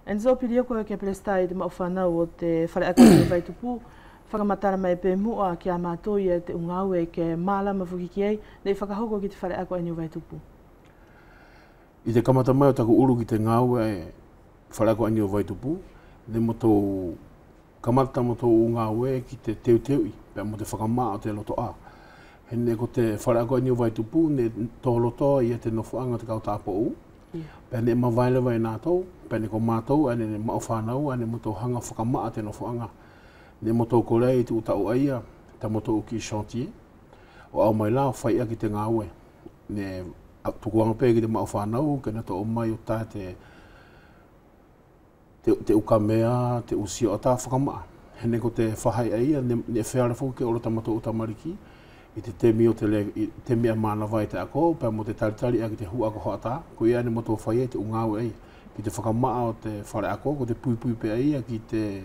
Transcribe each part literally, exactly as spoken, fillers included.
Enzo, pili ʻoe ko te pelesita ʻi te maʻu fanau ʻo te faleako ʻaeni ʻo Vaitupu, fakamatala mai pe muʻa kia matou ia te ʻu gaue ke malama foki ki ai, neʻe fakahoko ki te faleako ʻaeni ʻo Vaitupu. ʻI te kamata mai ʻo taku ulu ki te gaue faleako ʻaeni ʻo Vaitupu, neʻe matou kamata tamatou ʻu gaue ki te teuteuʻi pea mo te fakamaʻa ʻo te lotoʻa. He neʻe ko te faleako ʻaeni ʻo Vaitupu neʻe tolotoa ia te nofoʻaga ʻo te kau tapoʻou. Ia. Pea neʻe mavae leva e natou, pea neʻe ko matou ʻae neʻe maʻu fanau ʻae neʻe matou haga fakamaʻa te nofoʻaga. Neʻe matou kole ai ʻi te ʻu taʻu ʻaia tamatou kiʻi chantier ʻo ʻaumai la ʻo fai ʻaki te gaue. Neʻe tukuʻaga pe ki te maʻu fanau ke natou ʻomai ʻo ta te te, te ʻu kamea, te ʻu sioʻata fakamaʻa. He neʻe ko te faʻahi ʻaia neʻe, neʻe feala foki ke olo tamatou ʻu tamaliki ʻi te temi ʻo te le-, ʻi te temi ʻae manava ai te ako pea mo te talitali ʻaki te hu ako hoʻata. Koia neʻe matou fai ai te ʻu gaue ʻaia ki te fakamaʻa ʻo te faleako, ko te puipui pe ʻaia ki te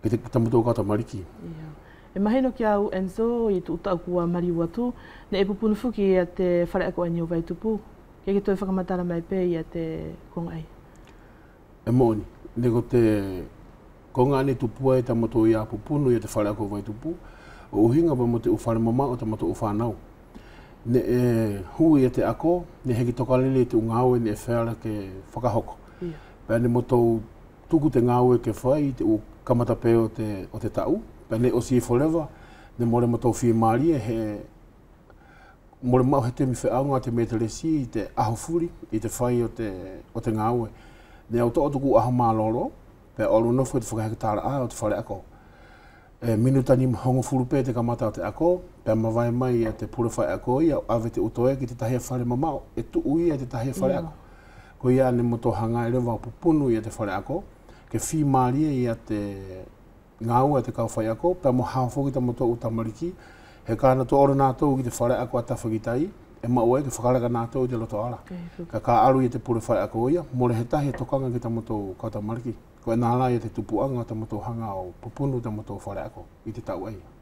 ki te, ki tamatou kau tamaliki. Ia. ʻE mahino kia au Enzo, ʻi te ʻu taʻu kua maliu atu, neʻe pupunu foki ia te faleako ʻaeni ʻo Vaitupu. Ke ke toe fakamatala mai pe ia te koga ʻaia. ʻE moʻoni, neʻe ko te koga ʻaeni tupu ai tamatou ia pupunu ia te faleako ʻo Vaitupu, ʻo ʻuhiga pea mo te ʻu fale mamaʻo ʻo tamatou ʻu fanau. Neʻe hu ia te ako, neʻe heʻeki tokalili ia te ʻu gaue neʻe feala ke fakahoko. Ia. Pea neʻe matou tuku te gaue ke fai ʻi te ʻu kamata pe ʻo te, ʻo te taʻu, pea neʻe ʻosi ifo leva, neʻe mole matou fimalie he mole maʻu he temi feʻauga te metelesi ʻi te ʻaho fuli ʻi te fai ʻo te, ʻo te gaue. Neʻe au toʻo tuku ʻaho malolo, pea olo nofo ʻi te fakaheketalaʻa ʻo te faleako. ʻE minuta nima hogofulu pe te kamata ʻo te ako, pea mavae mai ia te pule faleako ia ʻo ʻave te ʻu toe ki te tahi ʻae fale mamaʻo, ʻe tuʻu ia ʻi te tahi ʻae faleako. Ia. Koia neʻe matou haga ai leva ʻo pupunu ia te faleako, ke fimalie ia te gaue ʻa te kau faiako, pea mo hao foki tamatou ʻu tamaliki, he ka natou olo natou ki te faleako ʻa Tafakitai, ʻe maʻu ai ke fakalaka natou ʻi te lotoʻa la. Kaʻe ka alu ia te pule faleako ia, mole he tahi ʻe tokaga ki tamatou kau tamaliki. Koʻena la ia te tupuʻaga ʻo tamatou haga ʻo pupunu tamatou faleako ʻi te taʻu ʻaia.